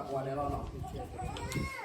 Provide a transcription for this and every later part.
Say hi. Say hi.ဘၣ်ဆၣ်ဒီးလၢမုၢ်ကၢ်လၢပှၤမ့ၢ်တဲဒီး သုမ့ၢ်ကနၣ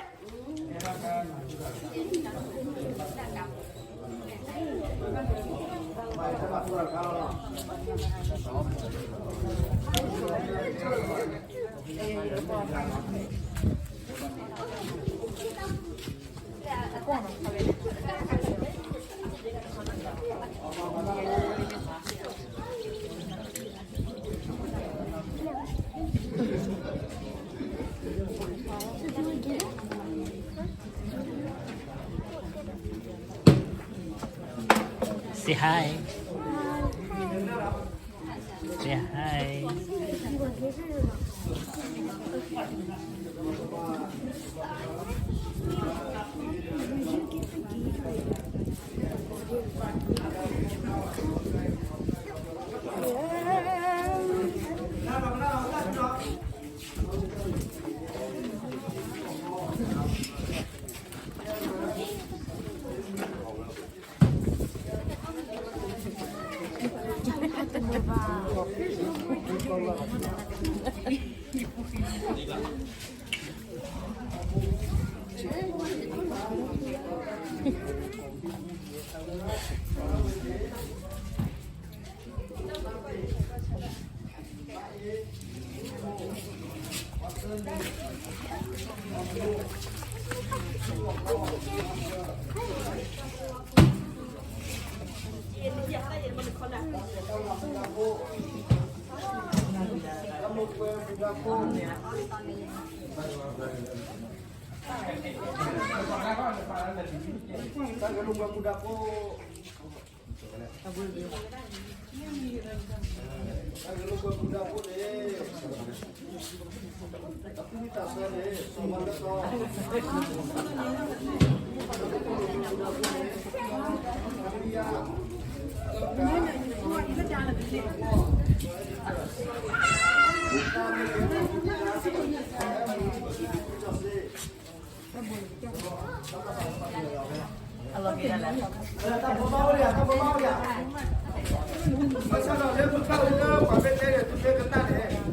်န့ၣ်,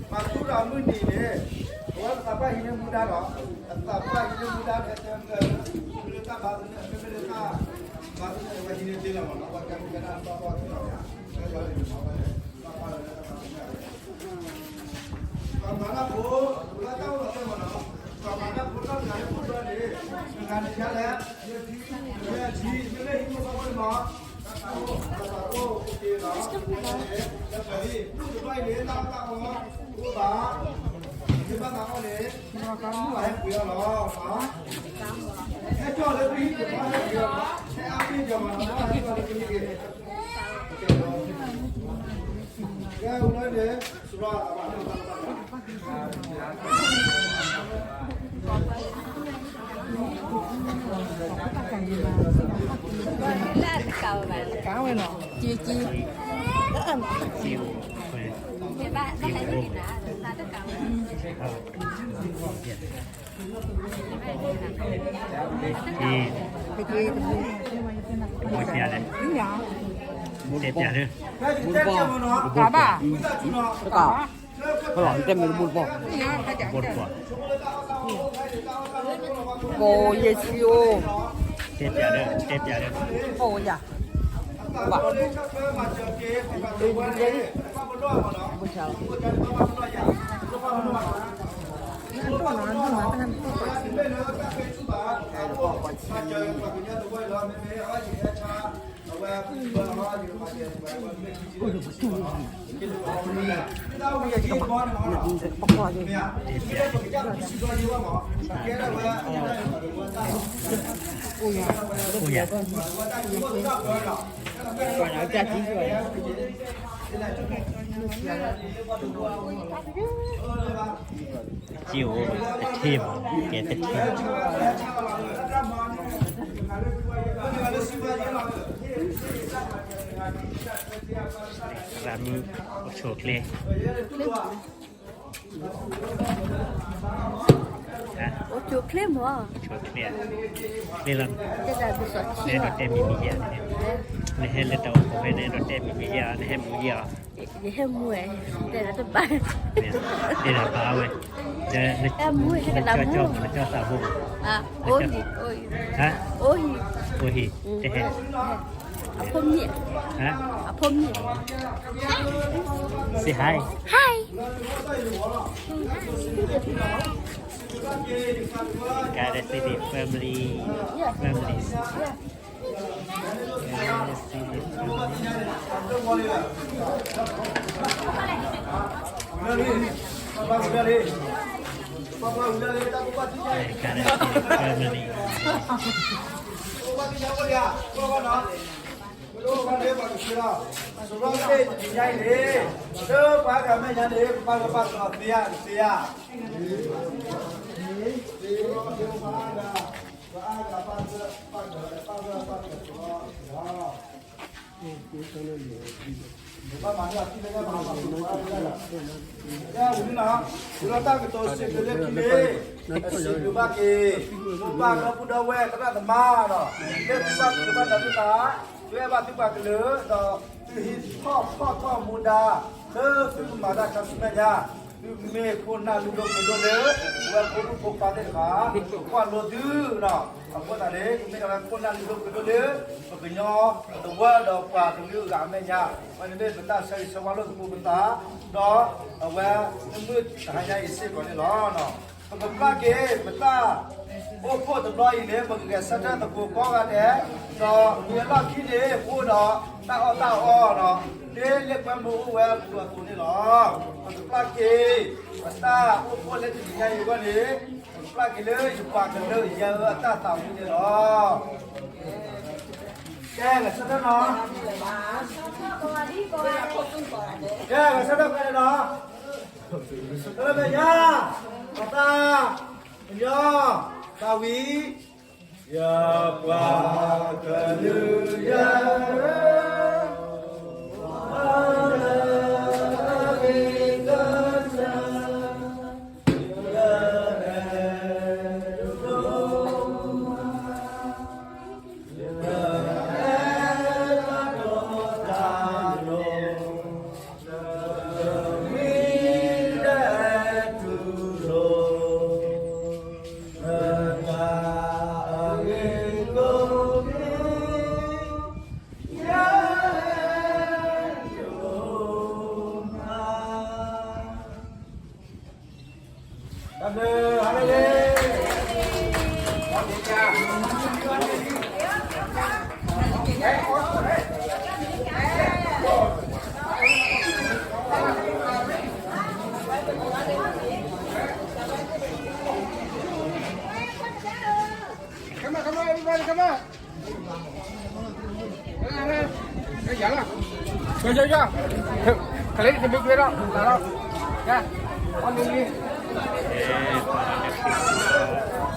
ပှၤသူဒီးမုၢ်နံၤန့ၣ်, အဝဲပသးပှၢ်ဟံးန့ၢ်မူဒါဒီး, ပသးပှၢ်ဟံးန့ၢ်မူဒါဒီး တဲမ့ၢ်လၢတၢ်ဘါသနၢၣ် မ့မ့ၢ်လၢတၢ်ဘါသနၢၣ် အဝဲဟံးန့ၢ်သ့လီၤမးနီၤ, ပှၤကဲမ့ၢ်ကနၣ်တဘၣ်ဘၣ်သ့လီၤ, ပှၤမၤတၢ်ဖိ, ပှၤမၤတၢ်ဖိလၢတၢ်အိၣ်လီၤတဲမးနီၤ, ပှၤမၤတၢ်ဖိတၢ်တဂၤလၢဖိတၢ်န့ၣ်, တဂၤန့ၣ်ယါလဲၣ်, ယဲၢ်ထံ, မ့မ့ၢ်ဟံၣ်ဖိဃီဖိန့ၣ်မး, တၢ်အိၣ်, တၢ်အိၣ်အိၣ်က့ၤလီၤ, လၢပှၤဒ်, မုၢ်တဘျီအံၤန့ၣ် တၢ်အိၣ်တၢ်အီ, အိၣ်ဘၣ်, မ့ၢ်ဘၣ်တၢ်အီၣ်န့ၣ်, ဟဲပှ့ၤအီၤလီၤ, ဟဲကၠီၣ်လၢပဟံၣ်ပဃီဟဲပှ့ၤအီၤ, ဟဲအါမ့ၢ်ယီၤမးနီၤ, ဟဲကၠီၣ်လၢပဟံၣ်က့ၤ ကဲ, ဝံၤလၢန့ၣ်, ကဝဲနီၤ, ကက ကက တဘိပျၢ်လဲၣ်, တဲပျၢ်လၢ, တဘိပျၢ်, တကး, ဖဲလီၤတဲမ့ၢ်တဘိတဘိ, တဘိတဘိ, ကိးယဲၢ်ဆံအိၣ်, တဲပျၢ်လၢ, တဲပျၢ်လၢ, အိၣ်ယၤ, ဘၣ်, ဘၣ်ဆၣ်လီၤ အိၣ်ယၤ, အိၣ်ယၤ, က့ၢ်အိၣ်တထ့မး, ကဲတထ့, ရၤမုၣ်, အိၣ်ဆိးချ့ အိၣ်ဆိးချ့မး, ဆိးချ့, ချ့လီၤ, နအဲၣ်ဒိးတဲမံၤမံၤယဲၢ်, နဟဲလၢတၢ်အိၣ်ဖှိၣ်ဖဲန့ၣ် အဲၣ်ဒိးတဲမံၤမံၤယဲၢ်အီၤ, နဟဲမံၤယဲၢ်အီၤ ယဟဲမူဝဲ, တဲတဘၣ်, တဲတဘၣ်ဝဲ, ဟဲမူဟဲကနၣ်မူ, နကၠီသးဘိ, အိၣ်ဟံၣ်, အိၣ်ဟံၣ်, အိၣ်ဟံၣ်, တဟဲ, အဖိမုၣ်, အဖိမုၣ်, say hi, hi, gotta see the family, families. Baba mani a ti le ya ma ma ko ba ya la. Ya wuni na, wuni ta ke to se ke le ki le. Si ke ba ke, ko ba ko pu da we ka na ta ma no. Le ti ba ke ba da ta. Ke ba ti ba ke le, to, ti hi, to, to, to, mu da. Le ti ma da ka si me ya. သုမ့ၢ်ခိၣ်နၢ်လုၢ်ဒိၣ်ပှ့ၤဒိၣ်လၢ ဝဲဖိမုၣ်ဖိခွါသ့ၣ်တဖၣ် ကွၢ်လိသုဒီး အဃိသတးန့ၣ် ကမ့ၢ်ဒၣ်ဝဲခိၣ်နၢ်လုၢ်ဒိၣ်ပှ့ၤဒိၣ်လၢ ပကညီတဝၢဒီးပှၤကလုာ်အဂၤအမဲာ်ညါ ဝဲန့ၣ်မ့ၢ်ပတၢ်ဆၢဂ့ၤဆၢဝါလိာ်သကိးပသး ဒီးအဝဲမုၢ်တဟါညါအံၤစ့ၢ်ကီးန့ၣ်လီၤ. ပကပျၢ်က့ၤ ပတၢ်အိၣ်ဖှိၣ်တဘျီအံၤန့ၣ် ပကဂဲၤဆၢထၢၣ်သကိးကိးဂၤဒဲး, ဒီးဝံၤအလီၢ်ခံန့ၣ် ပအိၣ်ဒီးတၢ်အီၣ်တၢ်အီဒီး ဒ်လၢကွဲမုာ်အိၣ်ဝဲအပူၤအသိးန့ၣ်လီၤ. ပကပျၢ်က့ၤ ပတၢ်အိၣ်ဖှိၣ်လၢတနံၤညါအံၤအဂီၢ်န့ၣ် ပကပျၢ်က့ၤလၢယပှၤကလုာ်ယဲအၢအတၢ်သးဝံၣ်န့ၣ်လီၤ. ကဲ ဂဲၤဆၢထၢၣ်နီၤ, ကဲ ဂဲၤဆၢထၢၣ်ဖဲန့ၣ်နီၤ, ကလၢမဲာ်ညါ, ပသး, ပညီ, သးဝံၣ်, ယပှၤကလုာ်ယဲ Come on, come on, everybody, come on. Come on, come on. Come on, come on. Come on, come on. Come on, come on. Come on, come on. Come on, come on.